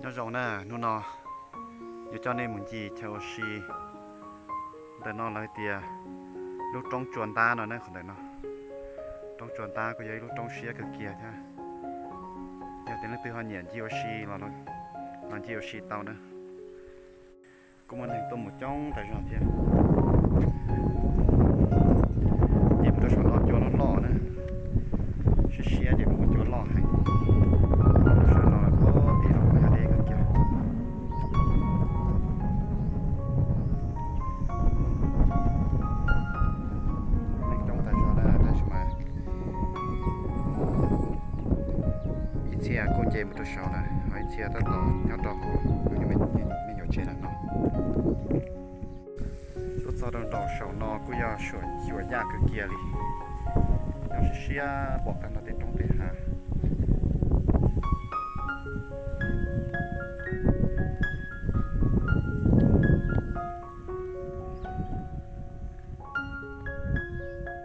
Nyob zoo na, hnub no yuav coj nej mus ncig chaw ua si. Ntawm no lawv tias lub roob Tsua Ntab no na, qhov ntawm no. Roob Tsua Ntab kuj yog ib lub roob siab kawg kiag thiab. Yog tias leej twg ho nyiam ncig ua si los, los ncig ua si tau na. Kuj muaj neeg tuaj mus coob tas zog thiab. Ces mus rau saum no cua loj loj na, siab siab ces kuj muaj cua loj heev. Saum no pob tim no kuj yog deb kawg kiag. Neeg coob tas zog na, tab sis mas ib txhia kuj nce mus rau saud lawm, ho ib txhia tab tom nyob rau hauv me nyuam tsev ntawm no. Tuaj txog rau nraum saum no kuj yog xyuam yaj kawg kiag li, nyob siab siab pom tag nrho tej roob tej hav.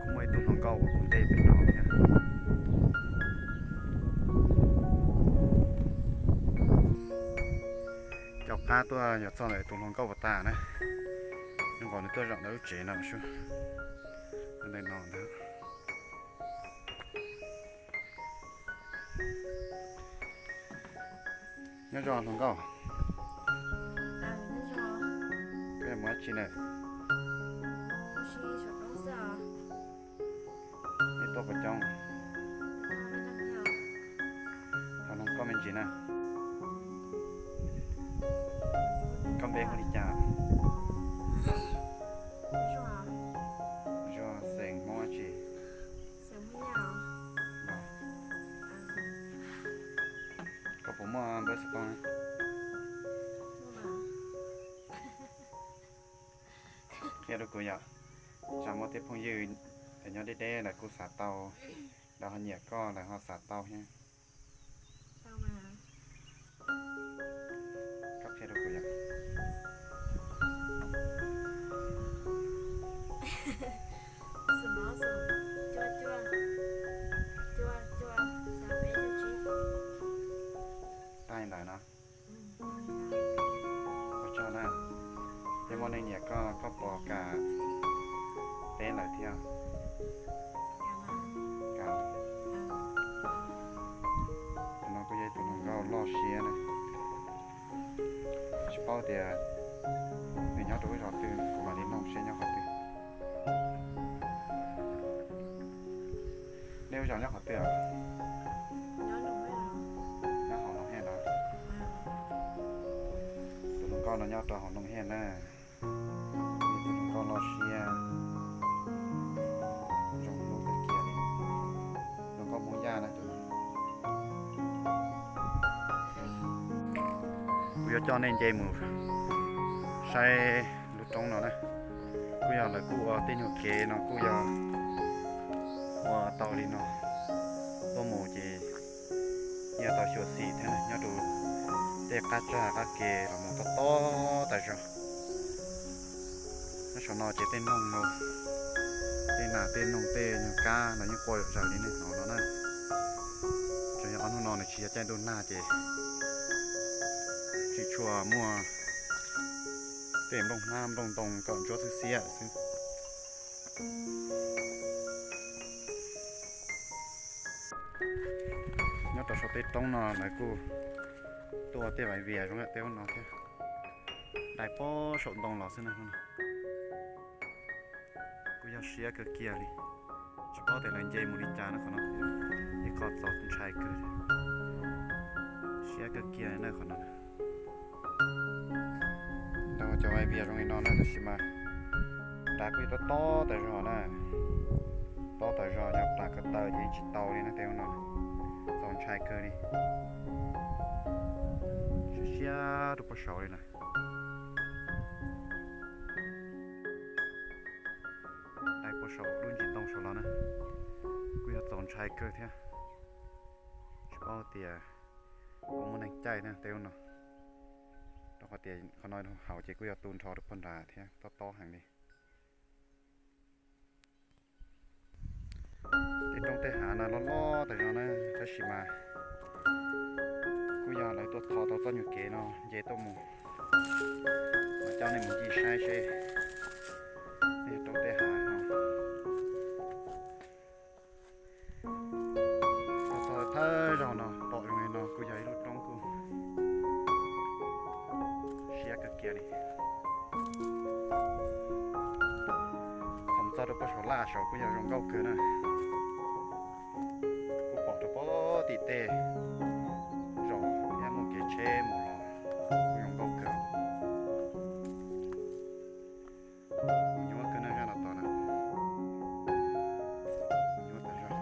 Kuj muaj ib tug hluas nkauj uas kuv ntej pem no thiab. Caum qab tuaj yog txog ntawm tus hluas nkauj uas tas na, zoo nkaus nws tuaj zaum ntawm lub tsev no sub. Ntawm no ntag. Nyob zoo hluas nkauj. Koj yuav mus dab tsi na? Nej tuaj puas coob? Thov noog koj me ntsis na. Koj npe hu li cas? Zuag, xeem Hmoob dab tsi? Koj puas muaj npawb xov tooj? Qhia rau kuv yom. Tsam muaj tej phooj ywg nyob deb deb lawv kuj xav tau, lawv ho nyiam koj lawv ho xav tau thiab. Koj qhia rau kuv yom. Tag li ntawd no. Ua tsaug na. Yog muaj neeg nyiam koj, koj puas kam teb lawv thiab? Kam. Tus no kuj yog ib tug hluas nkauj loj siab na. Tsis paub tias nws nyob rau lub zos twg, kuv mam li noog seb nyob qhov twg. Nej lub zos nyob qhov twg? Nyob hauv Noom Hiaj no. Tus hluas nkauj no nyob rau hauv Noom Hiaj na. Tus hluas nkauj loj siab, zoo nkauj kawg kiag li. Hluas nkauj Hmoob Yaj na tus no. Kuv yuav coj nej nce mus saib lub roob no na. Kuj yog lawv kuj ua tej nyuag kev no kuj yog ua tau li no. Tuaj mus ces yeej tau xyuam xim thiab na, nyob rau tej qab tsag qab ke los mus tob tob tas zog. Nyob saum no ces tej noog no, tej nas tej noog tej nyuag kab no yeej quaj zom zaws li nej hnov no na. Tsuas yog ob hnub no nws tsis yog caij ntuj nag ces tsis tshua muaj tej nplooj hnab nplooj ntoo kom ntsuab xwb xiab xwb. Nyob rau saum tej roob no lawv kuj tuaj tej vaiv vias zoo li tej ub no thiab. Dai pob saum ntoo los xwb na. Kuj yog siab kawg kiag li, tsis paub tias lawv nce mus li cas na qhov no. Ib qho txaus ntshai kawg, siab kawg kiag na qhov no. Ntawm cov vaiv vias zoo li no na tab sis mas dai kuj tob tob tas zog na, tob tas zog, yog plas ko taw ces yeej tsis tau li na tej ub no. Txaus Ntshai kawg li, siab siab rau puag saud li na. Dai puag saum lub ntsis ntoo saud los na, kuj yog txaus ntshai kawg thiab. Tsis paub tias puas muaj neeg caij thiab tej ub no, rau qhov tias qhov no hauv ces kuj yog tu nrho rau puag nrad thiab tob tob heev li. Tej roob tej hav no loj loj tas zog na, tab sis mas kuj yog lawv tuaj tho tau txoj nyuag kev no nce tuaj mus. Mas coj nej mus ncig saib seb tej roob tej hav no. Txog thawj zaug no pom zoo li no kuj yog ib lub roob kuj siab kawg kiag li. Thaum txog rau puag saum laj saud kuj yog zoo nkauj kawg na. Kuj pom rau puag tim tej zos thiab muaj kev tsheb mus los kuj zoo nkauj kawg. Mus nyuaj kawg na, zaj no tod na. Mus nyuaj tas zog.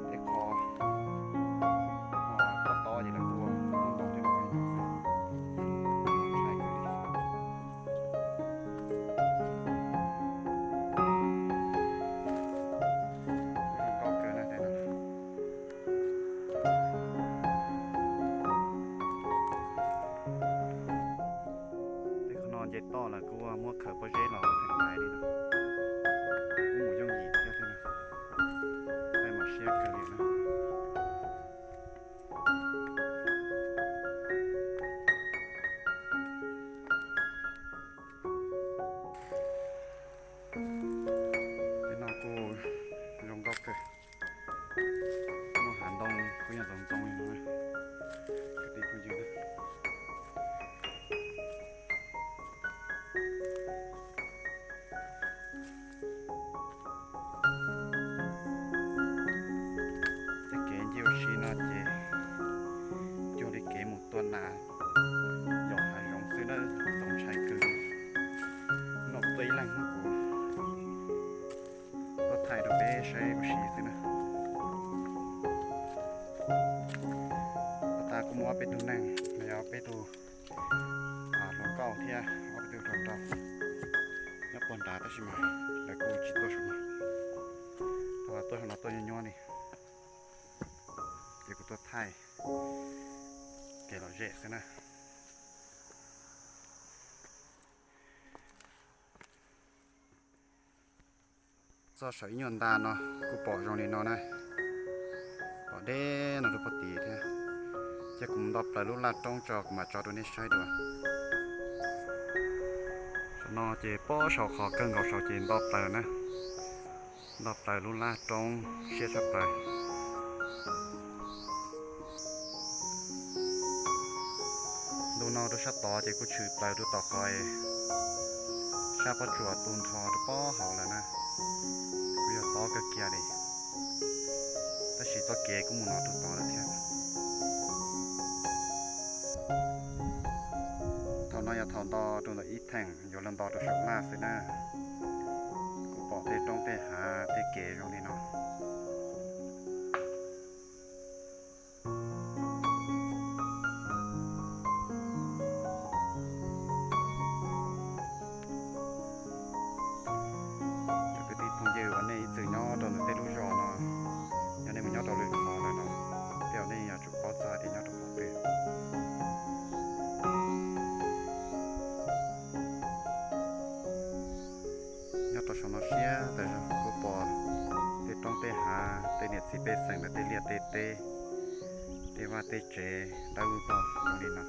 Tej qhov, qhov tob ces lawv kuj muaj ntau cov no, ntshai kawg li. Zoo nkauj kawg na tej no. Tej qhov no nce toj lawv kuj muab khaws pob zeb los theem ntaiv li no, kuj mus yooj yim thiab thiab na. Peb mas siab kawg li na. Tej no kuj zoo nkauj kawg. Muaj hav ntoo kuj yog ntxoov ntxoo li no. Kwv tij phooj ywg, tej kev ncig ua si no ces cuag li kev mus tua nas yos hav zoov xwb na, txaus ntshai kawg. No kuv tuaj ib leeg, kuv tuaj thaij rau peb saib ua si xwb na. Puag ta kuj muaj ob peb tug neeg los yog ob peb tug hluas nkauj thiab ob peb tug hluas nraug nyob puag nrad tab sis mas lawv kuj tsis tuaj saum no. Tuaj saum no tuaj nyuaj nyuaj li, ces kuv tuaj thaij kev lom zem xwb na. Txog saum ib nyuag nta no kuj pom zoo li no na, pom deb no rau puag tid thiab. Ces kuv mus nto plaws lub laj roob tso kuv mam tso rau nej saib dua. Saum no ces pob saum qhov kawg nkaus saud ces nto plaws na, nto plaws lub laj roob siab tshaj plaws. Ntu no rau sab tod ces kuj tshwm plaws rau tom qhov sab pob tsuas tu nrho rau pob hauv lawm na. Kuj yog tob kawg kiag li, tab sis txoj kev kuj mus no rau tod lawm thiab. Thaum no yog thaum nto rau ntawm ib theem yuav los nto rau saum laj xwb na. Kuj pom tej roob tej hav tej kev zoo li no. Cov kwv tij phooj ywg uas nej ib txwm nyob rau ntawm tej lub zos no, yog nej mus nyob rau lwm qhov lawm no, tej zaum nej yuav tsum paub txog tias nyob rau qhov twg. Nyob rau saum no siab tas zog, kuj pom tej roob tej hav, tej niam txiv pej xeem lawv tej liaj tej teb, tej vaj tej tsev dawb paug zoo li no.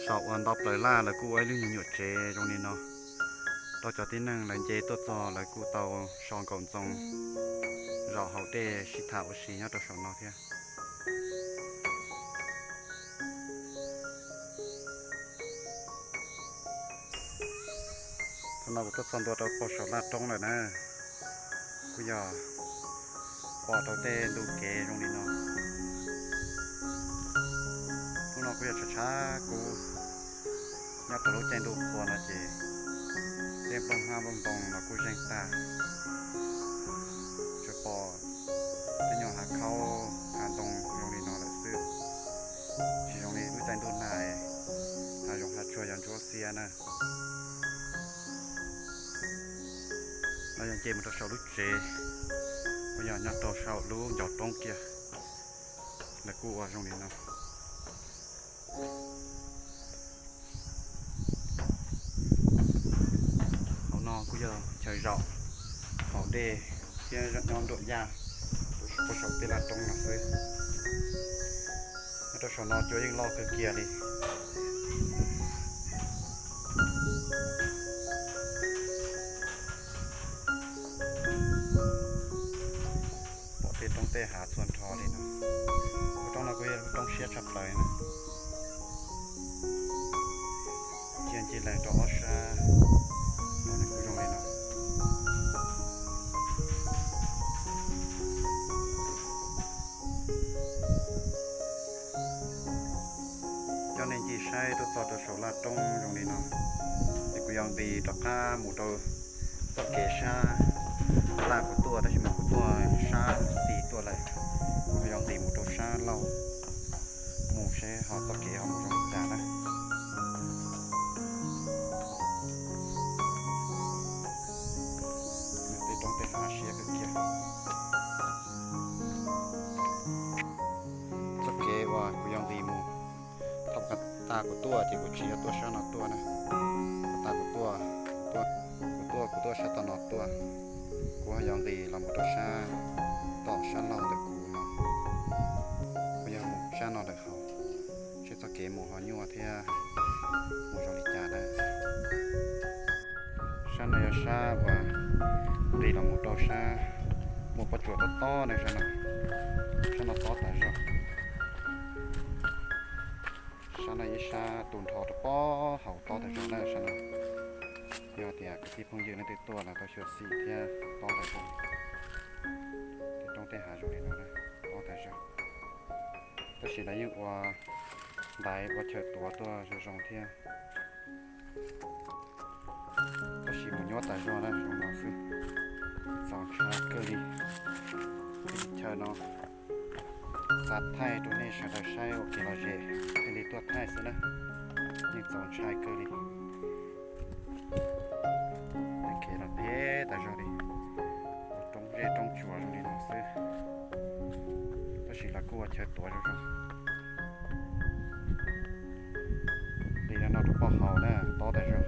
Saum uas nto plaws laj lawv kuj ua ib lub nyuag nyuam tsev zoo li no, rau cov tib neeg lawv nce tuaj txog lawv kuj tau so nkaus ntxoo, zaum haus dej sib tham ua si nyob rau saum no thiab. Thaum no kuv tuaj txog ntua rau puag saum laj roob lawm na, kuj yog Pom rau tej ntu kev zoo li no. Hnub no kuj yog tshav tshav kub, nyob rau lub caij ntuj qhua no ces tej nplooj hnab nplooj ntoo los kuj zeeg tag. Tsuas pom tej nyuag hav khaub hav ntoo zoo li no lawm xwb, tsis zoo li lub caij ntuj nag, hav zoov hav tsuag yog ntsuab xiab na. No yog nce mus rau saum lub tsev, kuj yog nyob rau saum lub ncov roob kiag, lawv kuj ua zoo li no. Hauv no kuj yog chaw zaum haus dej thiab nyob nruab yaj rau saum tej laj roob no xwb. Nyob rau saum no cua yeej loj kawg kiag li. Pom tej roob tej hav txhua nrho li no. Lub roob no kuj yog lub roob siab tshaj plaws na. Cia ncig lees rau ob sab no nws kuj zoo li no. Coj nej ncig saib tuaj txog rau saum laj roob zoo li no, es kuv yuav nqis rov qab mus rau txoj kev sab laj kuv tuaj, tab sis mas kuv tuaj sab xis tuaj lawm, kuv yuav nqis mus rau sab laug mus seb ho txoj kev ho mus zoo li cas na. Tej roob tej hav siab kawg kiag. Txoj kev uas kuv yuav nqis mus, thaum tas kuv tuaj ces kuv tsis yog tuaj sab no tuaj na. Tas kuv tuaj, kuv tuaj, kuv tuaj sab tom no tuaj, kuv ho yuav nqis los mus rau sab tom sab laug ntawm kuv no, kuv yog mus sab no lawm hauv, seb txoj kev mus ho nyuaj thiab mus zoo li cas na. Sab no yog sab uas nqis los mus rau sab, mus pob tsuas tob tob na sab no, sab no tob tas zog. Sab no ib sab tu nrho rau pob hauv tob tas zog na sab no. Yog tias kwv tij phooj ywg nej twb tuaj los tau xyuam xim thiab, tob tas zog. Tej roob tej hav zoo li no, tob tas zog. Tab sis lawv yeej ua ntaiv ua chaw tuav tuaj zoo zoo thiab. Tab sis mus nyuaj tas zog na, zoo no xwb. Txaus ntshai kawg li. Teb chaws no xav thaij rau nej sawv daws saib ua kev lom zem thiaj li tuaj thaij xwb na. Yeej txaus ntshai kawg li. Kev los phem tas zog li, ua roob zej roob tsuas zoo li no xwb, tab sis lawv kuj ua chaw tuav zoo zoo. Li no no rau pob hauv na, tob tas zog.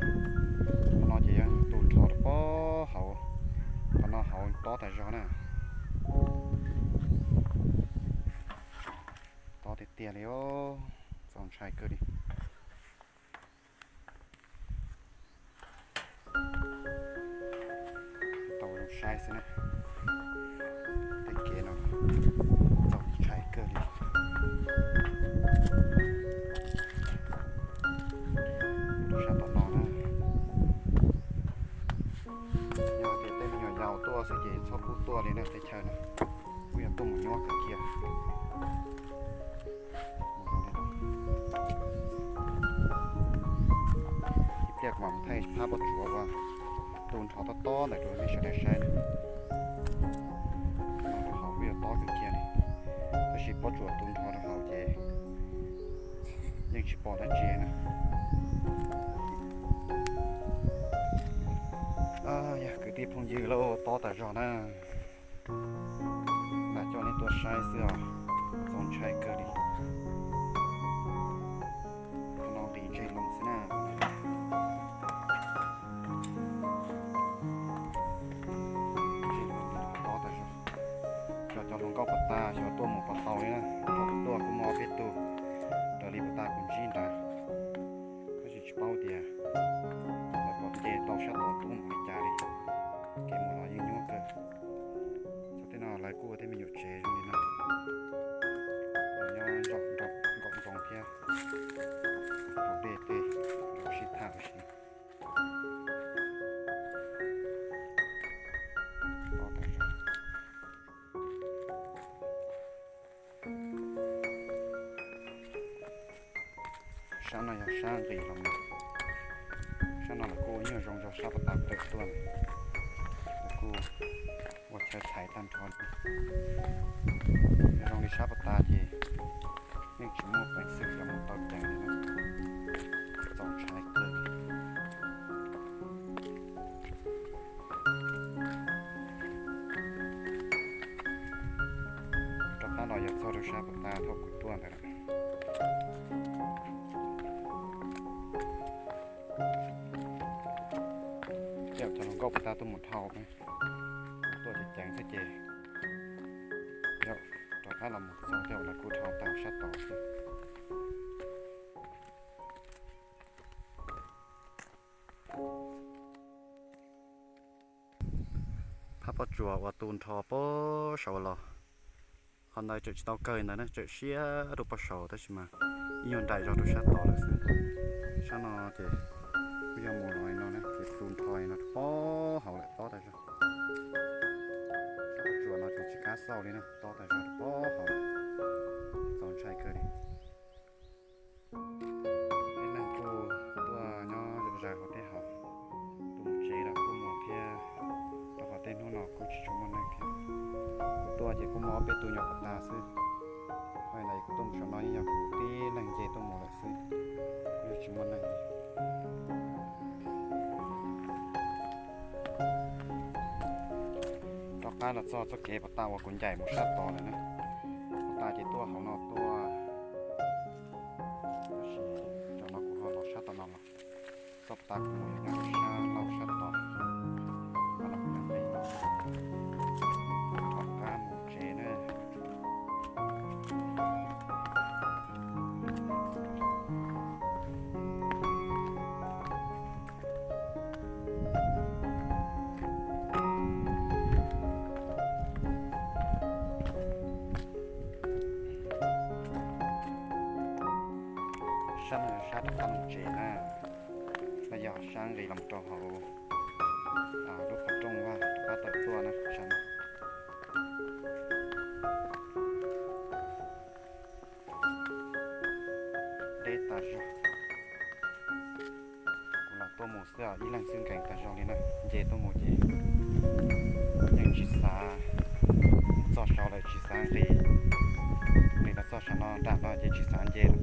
Qhov no ces yeej tu nrho rau pob hauv, qhov no hauv tob tas zog na. Tob tiag tiag li os, txaus ntshai kawg li. Tau zoo saib xwb na. Tej kev no txaus ntshai kawg li. Rau sab tom no na, yog tias tej me nyuam yaus tuaj xwb ces txhob pub tuaj li na, teb chaws no kuj yog tuaj mus nyuaj kawg kiag. Ib pliag kuv mam thaij phab pob tsuas uas tu nrho tob tob ntawm rau nej sawv daws saib. Rau hauv kuj yog tob kawg kiag li, tab sis pob tsuas tu nrho rau hauv ces yeej tsis pom dab tsi na. Yog kwv tij phooj ywg lauj, tob tas zog na. Lam coj nej tuaj saib xwb os, txaus ntshai kawg li. Qhov no nqis ntseg loo xwb na. Ntseg loo li no tob tas zog. Xyov cov hluas nkauj puas tas, xyov tuaj mus puas tau li na. Thaum kuv tuaj kuj muaj ob peb tug raws li puas tas kuv ntsib nrad. Tab sis tsis paub tias lawv puas nce tau sab tod tuaj mus li cas li. Kev mus los yeej nyuaj kawg. Txog tej no lawv kuj ua tej me nyuam tsev zoo li no, nyob nraum nkaum ntxoov thiab, haus dej tej, sib tham ua si. Tob tas zog. Sab no yog sab nqis los mus. Sab no lawv kuj ua nyuag zoo zog sab puag ta tawm tuaj, lawv kuj ua chaw thaiv tag nrho. Yog zoo li sab puag ta ces yeej tsis muaj peev xwm yuav mus tau ceev li na, txaus ntshai kawg. Rov qab los yog txog rau sab puag ta thaum kuv tuaj ntawd lawm. Yog cov hluas nkauj puag ta tuaj mus dhau, tuaj ceev ceev xwb ces yog rov qab los mus txog tej zaum lawv kuj dhau tau sab tod xwb. Phab pob tsuas uas tu nrho pob saud los, qhov ntawd tseem tsis tau kawg ntawd na, tseem siab rau pob saud tab sis mas ib nyuag nraim zog rau sab tod lawm xwb. Sab no ces kuj yog mus los li no na, ces tu nrho li no rau pob hauv lawm, tob tas zog. Sab pob tsuas no ces tsis kam xauj li na, tob tas zog rau pob hauv lawm, txaus ntshai kawg li. Tib neeg kuj tuaj nyob zom zaws hauv tej hauv, tus mus tsev los kuj mus thiab, rau qhov tej hnub no kuj tsis tshua muaj neeg thiab. Kuv tuaj ces kuj muaj ob peb tug nyuam qhuav tag xwb, ho ntawd kuv tuaj mus saum no yeej yog kuv tib leeg nce tuaj mus lawm xwb, kuj yog tsis muaj neeg li. Rov qab los txog txoj kev puag ta uas kuv ncaim mus sab tod lawm na. Puag ta ces tuaj hauv no tuaj, tab sis cov no kuv ho los sab tom no los, txoj puag ta kuv mus yog nyob rau sab laug sab tod, rov qab mus tsev na. Sab no sab rov qab mus tsev na, no yog sab nqis los rau hauv lub qhov rooj vaj rov qab tawm tuaj na, sab no. Deb tas zog. Kuv los tuaj mus xwb os, ib leeg xwb nkees tas zog li na, nce tuaj mus ces yeej tsis xav, mus txog saud lawm tsis xav nqis, nqis los txog sab no nram no ces tsis xav nce lawm.